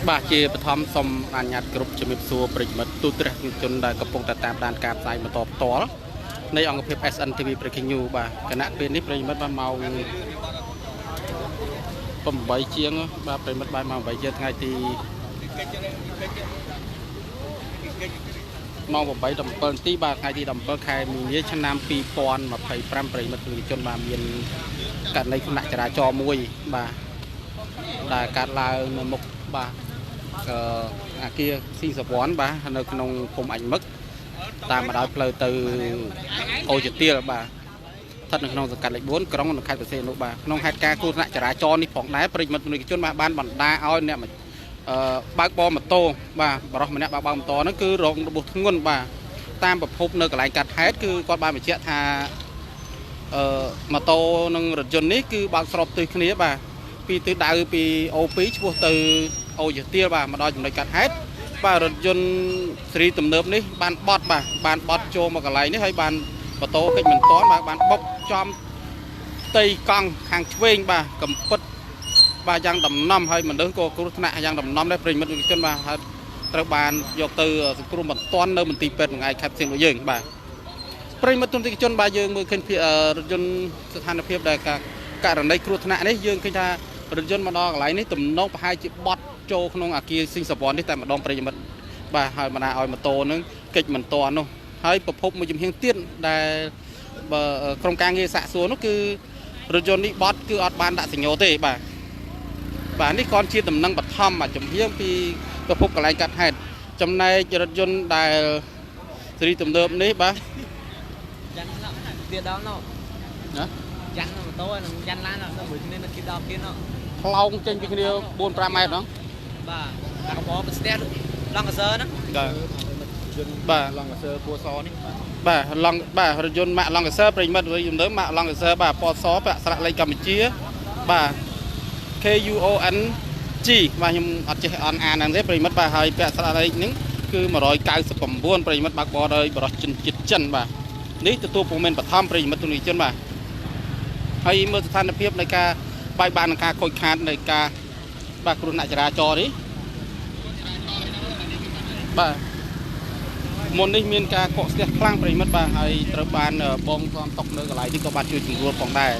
បាទជាបឋមសូមអនុញ្ញាតគ្រប់ជំរាបសួរប្រិយមិត្តទូទស្សនិកជនដែលកំពុងតែតាមដានការផ្សាយបន្តផ្ទាល់នៃអង្គភាព SNTV Breaking News បាទគណៈពេលនេះប្រិយមិត្តបានម៉ោង8ជាងបាទប្រិយមិត្តបានម៉ោង8ជាងថ្ងៃទីម៉ោង8:17នាទីបាទថ្ងៃទី17ខែមីនាឆ្នាំ2025ប្រិយមិត្តទូទស្សនិកជនបាទមានករណីគ្រោះថ្នាក់ចរាចរណ៍មួយបាទដែលកើតឡើងនៅមុខបាទអាគារស៊ីសវ័នបាទនៅក្នុងភូមិអញមឹកតាមបណ្ដោយផ្លូវទៅអូជទាលបាទស្ថិតនៅក្នុងសង្កាត់លេខ4ក្រុងនៅខេត្តព្រះសីហនុបាទក្នុងហេតុការណ៍គ្រោះថ្នាក់ចរាចរណ៍នេះផងដែរប្រិយមិត្តជនបាទបានបណ្ដាឲ្យអ្នកបើកបរម៉ូតូបាទបរិះម្នាក់បើកបរម៉ូតូហ្នឹងគឺរងរបួសធ្ងន់បាទតាមប្រភពនៅកន្លែងកាត់ហេតុគឺគាត់បានបញ្ជាក់ថាម៉ូតូនិងរថយន្តនេះគឺបើកស្របទិសគ្នាបាទពីទិសដៅពី O2 ឆ្ពោះទៅអូជទាលបាទមកដល់ចំណុចកាត់ហេតុបាទរថយន្តស៊េរីទំនើបនេះបានបត់បាទបានបត់ចូលមកកន្លែងនេះហើយបានម៉ូតូកិច្ចមិនទាន់បាទបានបុកចំផ្ទៃកង់ខាងឆ្វេងបាទកំពិតបាទយ៉ាងដំណំហើយមនុស្សក៏គ្រោះថ្នាក់យ៉ាងដំណំដែរប្រិយមិត្តជនបាទហើយត្រូវបានយកទៅសង្គ្រោះបន្ទាន់នៅមន្ទីរពេទ្យបង្អែកខេត្តផ្សេងរបស់យើងបាទប្រិយមិត្តទស្សនិកជនបាទយើងមើលឃើញរថយន្តស្ថានភាពដែលករណីគ្រោះថ្នាក់នេះយើងឃើញថារថយន្តមកដល់កន្លែងនេះទំនងប្រហែលជាបត់ចូលក្នុងអាគារស៊ីងសវ័ននេះតែម្ដងប្រិយមិត្តបាទហើយបណ្ដាឲ្យម៉ូតូនឹងកិច្ចមិនទាន់នោះហើយប្រភពមួយជំហានទៀតដែលបើក្រុមការងារសាកសួរនោះគឺរថយន្តនេះបត់គឺអត់បានដាក់សញ្ញាទេបាទបាទនេះគ្រាន់ជាដំណឹងបឋមមួយជំហានពីប្រភពកន្លែងកាត់ហេតុចំណែករថយន្តដែលស៊េរីទំនើបនេះបាទយ៉ាន់ទៀតដល់នោះណាយ៉ាន់ម៉ូតូនឹងយ៉ាន់ឡានដល់មួយគ្នានៅគិតដល់គេនោះផ្លោងចេញពីគ្នា4 5ម៉ែត្រហ្នឹងបាទតែកបោស្ទះឡង់កសើហ្នឹងបាទឡង់កសើពណ៌សនេះបាទឡង់បាទរថយន្តម៉ាកឡង់កសើប្រិយមិត្តរថយន្តម៉ាកឡង់កសើបាទពណ៌សពាក់ស្លាកលេខកម្ពុជាបាទ KUON G បាទខ្ញុំអត់ចេះអានហ្នឹងទេប្រិយមិត្តបាទហើយពាក់ស្លាកលេខហ្នឹងគឺ199ប្រិយមិត្តបើកបរដោយបរិសុទ្ធជនជាតិចិនបាទនេះទទួលព័ត៌មានបឋមប្រិយមិត្តទស្សនិកជនបាទហើយមើលស្ថានភាពនៃការបាយបាននឹងការខូចខាតនៃការបាទគ្រោះថ្នាក់ចរាចរណ៍នេះបាទមុននេះមានការកកស្ទះខ្លាំងប្រិយមិត្តបាទហើយត្រូវបានបងសំតុកនៅកន្លែងនេះក៏បានជួយជំនួសផងដែរ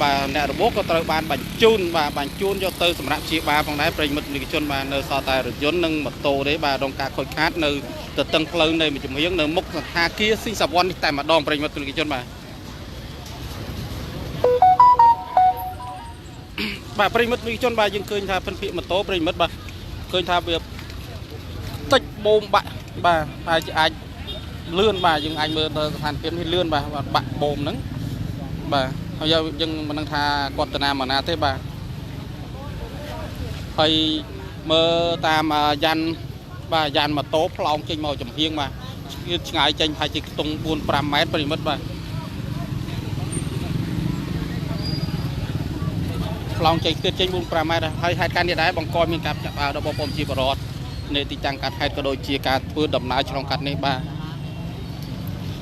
បាទអ្នករបួសក៏ត្រូវបានបញ្ជូនបាទបញ្ជូនយកទៅសម្រាប់ព្យាបាលផងដែរប្រិយមិត្តនិកជនបាទនៅសល់តែរថយន្តនិងម៉ូតូទេបាទរងការខូចខាតនៅទទឹងផ្លូវនៃមួយជំរៀងនៅមុខសន្តាគារស៊ីងសាវ័ននេះតែម្ដងប្រិយមិត្តនិកជនបាទបាទប្រិយមិត្តនិកជនបាទយើងឃើញថាភិនភាគម៉ូតូប្រិយមិត្តបាទឃើញថាវាតិចបូមបាក់បាទហើយអាចលឿនបាទយើងអាចមើលទៅស្ថានភាពនេះលឿនបាទបាក់បូមហ្នឹងបាទហើយយើងមិនដឹងថាគាត់ទៅណាមកណាទេបាទហើយមើលតាមយ៉ាន់បាទយ៉ាន់ម៉ូតូផ្លោងចេញមកចំហៀងបាទឆ្ងាយចេញប្រហែលជាខ្ទង់4 5ម៉ែត្រប្រិយមិត្តបាទផ្លោងចេញទៀតចេញ4 5ម៉ែត្រហើយហេតុការណ៍នេះដែរបង្កមានការភ្ញាក់ផ្អើលដល់បងប្អូនជាបរិវត្តនៅទីតាំងកាត់ហេតុក៏ដូចជាការធ្វើដំណើរឆ្លងកាត់នេះបាទ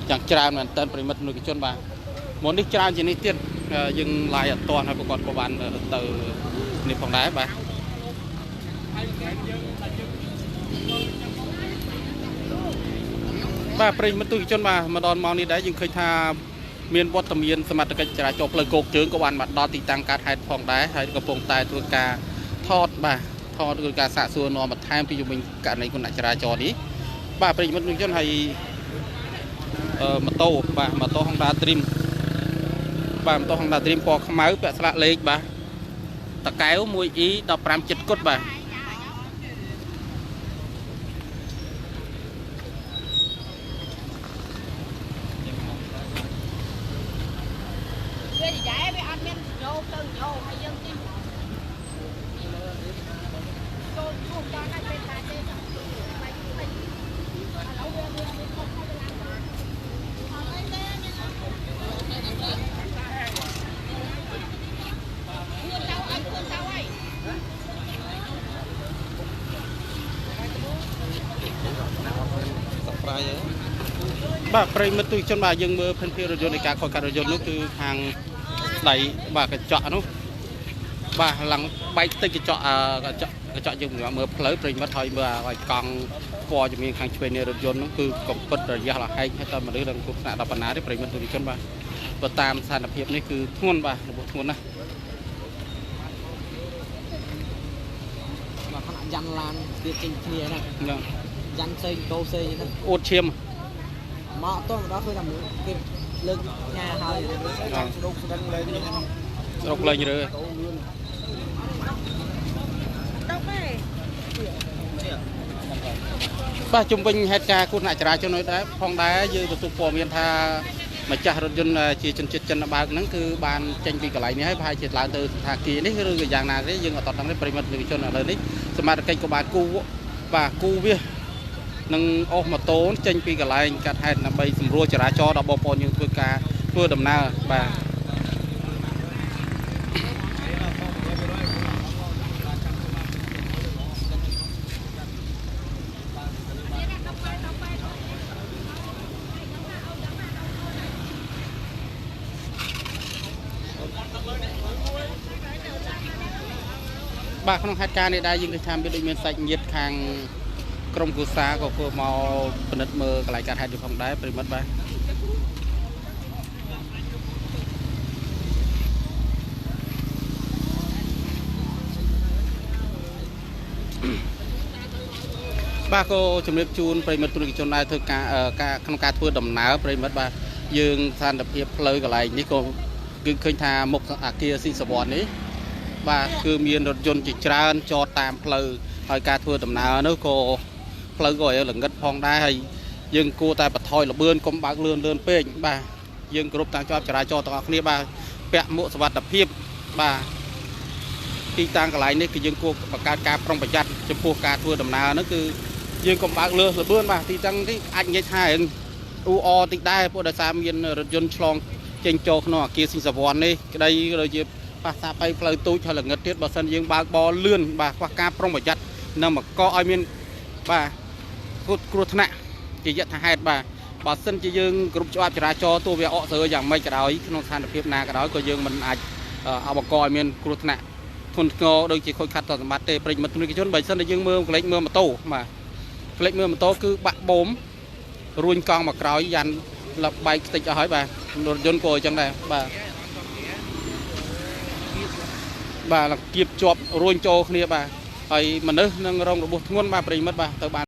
យ៉ាងច្រើនមែនទែនប្រិយមិត្តនុជនបាទមុននេះច្រើនជាងនេះទៀតយើងឡាយអត់ទាន់ហើយប្រកបក៏បានទៅនេះផងដែរបាទបាទប្រិយមិត្តទស្សនិកជនបាទមកដល់ម៉ោងនេះដែរយើងឃើញថាមានវត្តមានសមត្ថកិច្ចចរាចរណ៍ផ្លូវគោកជើងក៏បានមកដល់ទីតាំងកើតហេតុផងដែរហើយកំពុងតែធ្វើការថតបាទថតគឺការសាកសួរនាំបន្ថែមពីជំនាញករណីគ្រោះថ្នាក់ចរាចរណ៍នេះបាទប្រិយមិត្តទស្សនិកជនហើយម៉ូតូបាទម៉ូតូ Honda Dream បាទម៉ូតូ Honda Dream ពណ៌ខ្មៅពាក់ស្លាកលេខបាទតកែវ 1E 15ចិត្តគុតបាទវាយ៉ែវាអត់មានយោទៅយោហើយយើងជិះចូលជួបដល់ហើយពេលថាទេបាយតិចឥឡូវវាវាខុសហើយឡើងអត់អីទេមានអត់ខ្លួនទៅអីខ្លួនទៅអីបាទប្រិយមិត្តទស្សនិកជនបាទយើងមើលភិនភាគរថយន្តនៃការខូចខាតរថយន្តនោះគឺខាងដៃបាទកញ្ចក់នោះបាទឡើងបែកតិចកញ្ចក់កញ្ចក់ កញ្ចក់យើងមើលផ្លូវប្រិមិត្តហើយមើលឲ្យកង់ពណ៌ជំនាញខាងឆ្វេងនៃរថយន្តហ្នឹងគឺកំពិតរយះលហែកហើយតើមនុស្សនឹងគ្រោះថ្នាក់ដល់ប៉ុណ្ណាទេប្រិមិត្តទស្សនិកជនបាទបើតាមស្ថានភាពនេះគឺធ្ងន់បាទរបួសធ្ងន់ណាស់ បាទខណៈយ៉ាន់ឡានទៀតចេញគ្នាណា ហ្នឹង យ៉ាន់ផ្សេងតោផ្សេងហ្នឹង អួតឈាម មកតោះមកដល់ឃើញតែគេលើកញ៉ាហើយ ស្រុកស្ដឹងលេង ស្រុកលេងរើបាទជំវិញហេតុការណ៍គ្រោះថ្នាក់ចរាចរណ៍នោះដែរផងដែរយើងទទួលព័ត៌មានថាម្ចាស់រថយន្តជាជនជាតិចិនបើកហ្នឹងគឺបានចេញពីកន្លែងនេះហើយប្រហែលជាឡើងទៅស្ថាគារនេះឬក៏យ៉ាងណាទេយើងអត់ដឹងទេប្រិមត្តជនឥឡូវនេះសមត្ថកិច្ចក៏បានគូបាទគូវានឹងអូសម៉ូតូចេញពីកន្លែងកាត់ហេតុដើម្បីសម្រួលចរាចរណ៍ដល់បងប្អូនយើងធ្វើការធ្វើដំណើរបាទបាទក្នុងហេតុការណ៍នេះដែរយើងឃើញថាមានដូចមានសាច់ញាតិខាងក្រុមគ្រួសារក៏ធ្វើមកពិនិត្យមើលកន្លែងកាត់ហេតុនេះផងដែរប្រិមិត្តបាទបាទក៏ជំរាបជូនប្រិមិត្តទស្សនិកជនដែរធ្វើការការក្នុងការធ្វើដំណើរប្រិមិត្តបាទយើងស្ថានភាពផ្លូវកន្លែងនេះក៏គឺឃើញថាមុខអាគារស៊ីសវណ្ណនេះបាទគឺមានរថយន្តជាច្រើនចតតាមផ្លូវហើយការធ្វើដំណើរនោះក៏ផ្លូវក៏ឲ្យល្ងិតផងដែរហើយយើងគួរតែបន្ថយល្បឿនកុំបើកលឿនលឿនពេកបាទយើងគោរពតាមច្បាប់ចរាចរណ៍ទាំងអស់គ្នាបាទពាក់មួកសុវត្ថិភាពបាទទីតាំងកន្លែងនេះគឺយើងគួរបង្កើតការប្រុងប្រយ័ត្នចំពោះការធ្វើដំណើរនោះគឺយើងកុំបើកលឿនល្បឿនបាទទីតាំងនេះអាចនិយាយថារឿងអ៊ូអតិចដែរព្រោះដោយសារមានរថយន្តឆ្លងចេញចូលក្នុងអាគារស៊ីសវណ្ណនេះក្តីដូចជាប៉ះសាបៃផ្លូវទូចហើយល្ងិតទៀតបើសិនយើងបើកបរលឿនបាទខ្វះការប្រុងប្រយ័ត្ននឹងមកកឲ្យមានបាទគ្រោះថ្នាក់ជាយថាហេតុបាទបើសិនជាយើងគ្រប់ច្បាប់ចរាចរណ៍ទោះវាអកស្រើយ៉ាងម៉េចក៏ដោយក្នុងស្ថានភាពណាក៏ដោយក៏យើងមិនអាចអបកឲ្យមានគ្រោះថ្នាក់ធ្ងន់ធ្ងរដូចជាខូចខាត់ទ្រព្យសម្បត្តិទេប្រិយមិត្តទស្សនិកជនបើសិនជាយើងមើលក្លេកមើលម៉ូតូបាទក្លេកមើលម៉ូតូគឺបាក់បូមរួញកង់មកក្រោយយ៉ាន់លបែកខ្ទេចអស់ហើយបាទរថយន្តក៏អញ្ចឹងដែរបាទបាទគៀបជាប់រួញចូលគ្នាបាទហើយមនុស្សនឹងរងរបួសធ្ងន់បាទប្រិយមិត្តបាទទៅបាន